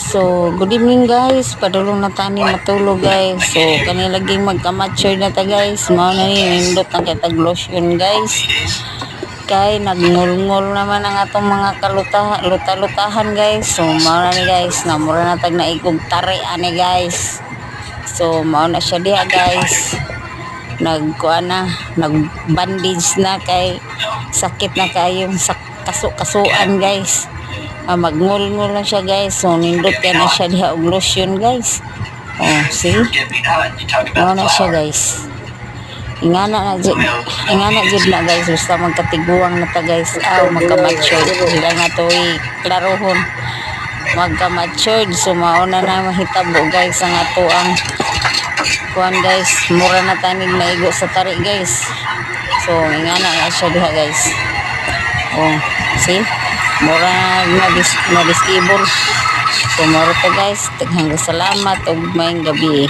So, good evening, guys. Padulong na tani matulog, guys. So, kani laging magka-mature na ta, guys. Mao na ni nindot ang kitag lotion, guys. Kay nagngulngol naman ang atong mga kaluta luta-lutahan, guys. So, mao na ni, guys. Namura na tag naigog tari ani, guys. So, mao na siya diha, guys. Nagkuan na, nag-bandage na kay sakit na kayong kasu-kasuan, guys. Ah, magngulngol na siya, guys. So nindot kay na siya diha og lotion, guys. Oh, see? Forget me not. You talk Mao about na the siya, flower. Guys. Ingana na jud, ingana jud na, guys, basta magkatiguang na ta, guys. Aw, magka-matured sila nga to klarohon. Magka-matured, so mao na na mahitabo, guys, ang ato ang kuan, guys. Mura na tanig naigo sa tari, guys. So ingana na siya diha, guys. Oh, see? Mura na na disable. So mao to, guys. Daghang salamat ug maayong gabi.